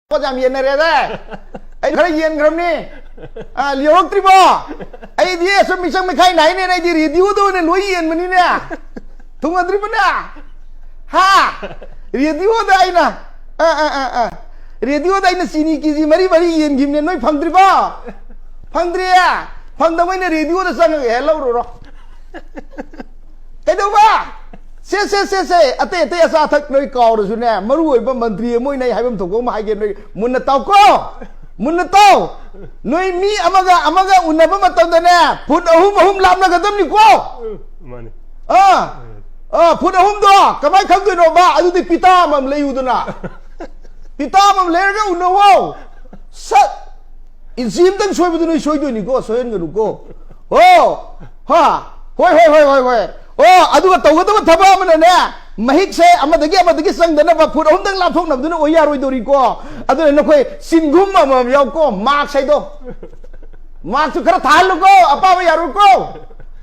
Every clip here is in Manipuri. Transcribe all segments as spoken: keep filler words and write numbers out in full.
ꯄꯣꯠ ꯌꯥꯝ ꯌꯦꯟꯅꯔꯦꯗ꯫ ꯑꯩ ꯈꯔ ꯌꯦꯟꯈ꯭ꯔꯕꯅꯤ꯫ ꯑ, ꯌꯧꯔꯛꯇ꯭ꯔꯤꯕꯣ? ꯑꯩꯗꯤ ꯑꯁꯨꯝ ꯃꯤꯆꯪ ꯃꯤꯈꯥꯏ ꯅꯥꯏꯅꯦꯅ ꯑꯩꯗꯤ ꯔꯦꯗꯤꯑꯣꯗ ꯑꯣꯏꯅ ꯂꯣꯏ ꯌꯦꯟꯕꯅꯤꯅꯦ꯫ ꯊꯨꯡꯉꯗ꯭ꯔꯤꯕꯅꯦ? ꯍꯥ? ꯔꯦꯗꯤꯑꯣꯗ ꯑꯩꯅ, ꯑ, ꯑ, ꯑ, ꯑ꯫ ꯔꯦꯗꯤꯑꯣꯗ ꯑꯩꯅ ꯆꯤꯅꯤ ꯀꯦꯖꯤ ꯃꯔꯤ ꯃꯔꯤ ꯌꯦꯟꯈꯤꯕꯅꯦ, ꯅꯣꯏ ꯐꯪꯗ꯭ꯔꯤꯕꯣ? ꯐꯪꯗ꯭ꯔꯤꯌꯦ? ꯐꯪꯗꯕꯩꯅ ꯔꯦꯗꯤꯑꯣꯗ ꯆꯪꯉꯒ ꯍꯦꯛ ꯂꯧꯔꯨꯔꯣ꯫ ꯀꯩꯗꯧꯕ? ꯁꯦ, ꯁꯦ, ꯁꯦ, ꯁꯦ, ꯑꯇꯩ ꯑꯇꯩ ꯑꯆꯥ ꯑꯊꯛ ꯂꯣꯏ ꯀꯥꯎꯔꯁꯨꯅꯦ, ꯃꯔꯨ ꯑꯣꯏꯕ ꯃꯟꯇ꯭ꯔꯤ ꯑꯃ ꯑꯣꯏꯅ ꯑꯩ ꯍꯥꯏꯐꯝ ꯊꯣꯛꯄ ꯑꯃ ꯍꯥꯏꯒꯦ, ꯅꯣꯏ ꯃꯨꯟꯅ ꯇꯥꯎꯀꯣ꯫ ꯃꯨꯟꯅ ꯇꯥꯎ꯫ ꯅꯣꯏ ꯃꯤ ꯑꯃꯒ ꯑꯃꯒ ꯎꯅꯕ ꯃꯇꯝꯗꯅꯦ, ꯐꯨꯠ ꯑꯍꯨꯝ ꯑꯍꯨꯝ ꯂꯥꯞꯅꯒꯗꯕꯅꯤꯀꯣ꯫ ꯃꯥꯅꯤ꯫ ꯑꯥ, ꯑꯥ, ꯐꯨꯠ ꯑꯍꯨꯝꯗꯣ ꯀꯃꯥꯏꯅ ꯈꯪꯗꯣꯏꯅꯣꯕ? ꯑꯗꯨꯗꯤ ꯄꯤꯇꯥ ꯑꯃꯃꯝ ꯂꯩꯌꯨꯗꯅ꯫ ꯄꯤꯇꯥ ꯑꯃꯃꯝ ꯂꯩꯔꯒ ꯎꯅꯧꯋꯣ꯫ ꯁꯠ! ꯏꯟꯆꯤ ꯑꯃꯇꯪ ꯁꯣꯏꯕꯗꯨ ꯅꯣꯏ ꯁꯣꯏꯗꯣꯏꯅꯤꯀꯣ, ꯁꯣꯏꯍꯟꯒꯅꯨꯀꯣ꯫ ꯑꯣ, ꯍꯥ, ꯍꯣꯏ, ꯍꯣꯏ, ꯍꯣꯏ, ꯍꯣꯏ, ꯍꯣꯏ꯫ ꯑꯣ, ꯑꯗꯨꯒ ꯇꯧꯒꯗꯕ ꯊꯕꯛ ꯑꯃꯅꯅꯦ, ꯃꯍꯤꯛꯁꯦ ꯑꯃꯗꯒꯤ ꯑꯃꯗꯒꯤ ꯆꯪꯗꯅꯕ ꯐꯨꯠ ꯑꯍꯨꯝꯗꯪ ꯂꯥꯞꯊꯣꯛꯅꯕꯗꯨꯅ ꯑꯣꯏ ꯌꯥꯔꯣꯏꯗꯧꯔꯤꯀꯣ꯫ ꯑꯗꯨꯅ ꯅꯈꯣꯏ ꯆꯤꯡꯒꯨꯝ ꯑꯃꯃꯝ ꯌꯥꯎꯀꯣ, ꯃꯥꯛꯁ ꯍꯥꯏꯗꯣ꯫ ꯃꯥꯛꯁꯁꯨ ꯈꯔ ꯊꯥꯍꯜꯂꯨꯀꯣ, ꯑꯄꯥꯕ ꯌꯥꯔꯣꯏꯀꯣ꯫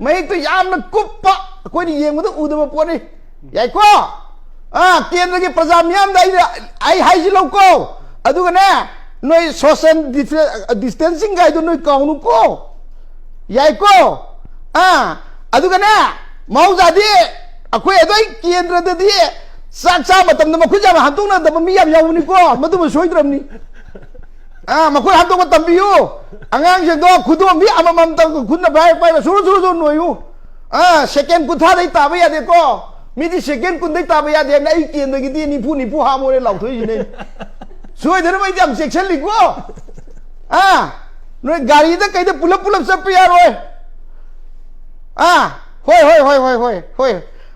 ꯃꯍꯤꯛꯇꯨ ꯌꯥꯝꯅ ꯀꯨꯞꯄ, ꯑꯩꯈꯣꯏꯅ ꯌꯦꯡꯕꯗ ꯎꯗꯕ ꯄꯣꯠꯅꯤ꯫ ꯌꯥꯏꯀꯣ? ꯑꯥ, ꯀꯦꯟꯗ꯭ꯔꯒꯤ ꯄ꯭ꯔꯖꯥ ꯃꯤꯌꯥꯝꯗ ꯑꯩꯅ, ꯑꯩ ꯍꯥꯏꯁꯤ ꯂꯧꯀꯣ꯫ ꯑꯗꯨꯒꯅꯦ, ꯅꯣꯏ social distancing ꯒꯥꯏꯗꯣ ꯅꯣꯏ ꯀꯥꯎꯅꯨꯀꯣ꯫ ꯌꯥꯏꯀꯣ? ꯑꯥ, ꯑꯗꯨꯒꯅꯦ, ꯃꯍꯧꯁꯥꯗꯤ ꯑꯩꯈꯣꯏ ꯑꯗꯨꯋꯥꯏ ꯀꯦꯟꯗ꯭ꯔꯗꯗꯤ ꯆꯥꯛ ꯆꯥ ꯃꯇꯝꯗ ꯃꯈꯨꯠ ꯌꯥꯝ ꯍꯥꯝꯗꯣꯛꯅꯗꯕ ꯃꯤ ꯌꯥꯝ ꯌꯥꯎꯕꯅꯤꯀꯣ, ꯃꯗꯨꯃ ꯁꯣꯏꯗ꯭ꯔꯕꯅꯤ꯫ ꯑꯥ, ꯃꯈꯨꯠ ꯍꯥꯝꯗꯣꯛꯄ ꯇꯝꯕꯤꯌꯨ꯫ ꯑꯉꯥꯡꯁꯤꯡꯗꯣ ꯈꯨꯗꯣꯝꯕꯤ ꯑꯃꯃꯝꯇꯪ ꯈꯨꯠꯅ ꯄꯥꯏꯔ ꯄꯥꯏꯔ ꯁꯨꯔꯨ ꯁꯨꯔꯨ ꯁꯨꯔꯨ ꯅꯣꯏꯌꯨ꯫ ꯑꯥ, ꯁꯦꯀꯦꯟ ꯀꯨꯟꯊ꯭ꯔꯥꯗꯩ ꯇꯥꯕ ꯌꯥꯗꯦꯀꯣ꯫ ꯃꯤꯗꯤ ꯁꯦꯀꯦꯟ ꯀꯨꯟꯗꯩ ꯇꯥꯕ ꯌꯥꯗꯦ ꯍꯥꯏꯕꯅ ꯑꯩ ꯀꯦꯟꯗꯒꯤꯗꯤ ꯅꯤꯐꯨ, ꯅꯤꯐꯨ ꯍꯥꯝꯃꯣꯔꯦ ꯂꯥꯎꯊꯣꯛꯏꯁꯤꯅꯦ꯫ ꯁꯣꯏꯗꯅꯕ ꯑꯩꯗꯤ ꯌꯥꯝ ꯆꯦꯛꯁꯤꯜꯂꯤꯀꯣ꯫ ꯑꯥ, ꯅꯣꯏ ꯒꯥꯔꯤꯗ ꯀꯩꯗ ꯄꯨꯂꯞ ꯄꯨꯂꯞ ꯆꯠꯄ ꯌꯥꯔꯣꯏ꯫ ꯑꯥ, ꯍꯣꯏ, ꯍꯣꯏ, ꯍꯣꯏ, ꯍꯣꯏ, ꯍꯣꯏ, ꯍꯣꯏ,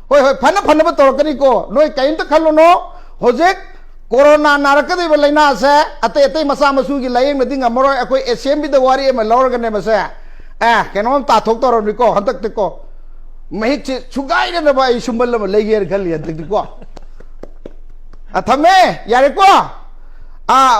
ꯍꯣꯏ, ꯍꯣꯏ, ꯐꯅ ꯐꯅꯕ ꯇꯧꯔꯛꯀꯅꯤꯀꯣ, ꯅꯣꯏ ꯀꯔꯤꯝꯇ ꯈꯜꯂꯨꯅꯣ꯫ ꯍꯧꯖꯤꯛ ꯀꯣꯔꯣꯅꯥ ꯅꯥꯔꯛꯀꯗꯧꯔꯤꯕ ꯂꯥꯏꯅꯥꯁꯦ ꯑꯇꯩ ꯑꯇꯩ ꯃꯆꯥ ꯃꯁꯨꯒꯤ ꯂꯥꯏꯌꯦꯡꯅꯗꯤ ꯉꯝꯃꯔꯣꯏ꯫ ꯑꯩꯈꯣꯏ ꯑꯦꯁꯦꯝꯕ꯭ꯂꯤꯗ ꯋꯥꯔꯤ ꯑꯃ ꯂꯧꯔꯒꯅꯦ ꯃꯁꯦ, ꯑꯦ, ꯀꯩꯅꯣꯝ ꯇꯥꯊꯣꯛꯇꯧꯔꯕꯅꯤꯀꯣ ꯍꯟꯗꯛꯇꯤꯀꯣ꯫ ꯃꯍꯤꯛꯁꯦ ꯁꯨꯒꯥꯏꯗꯅꯕ ꯑꯩ ꯁꯨꯝꯕꯜ ꯑꯃ ꯂꯩꯒꯦꯅ ꯈꯜꯂꯤ ꯍꯟꯗꯛꯇꯤꯀꯣ꯫ ꯑ, ꯊꯝꯃꯦ, ꯌꯥꯔꯦꯀꯣ? ꯑꯥ꯫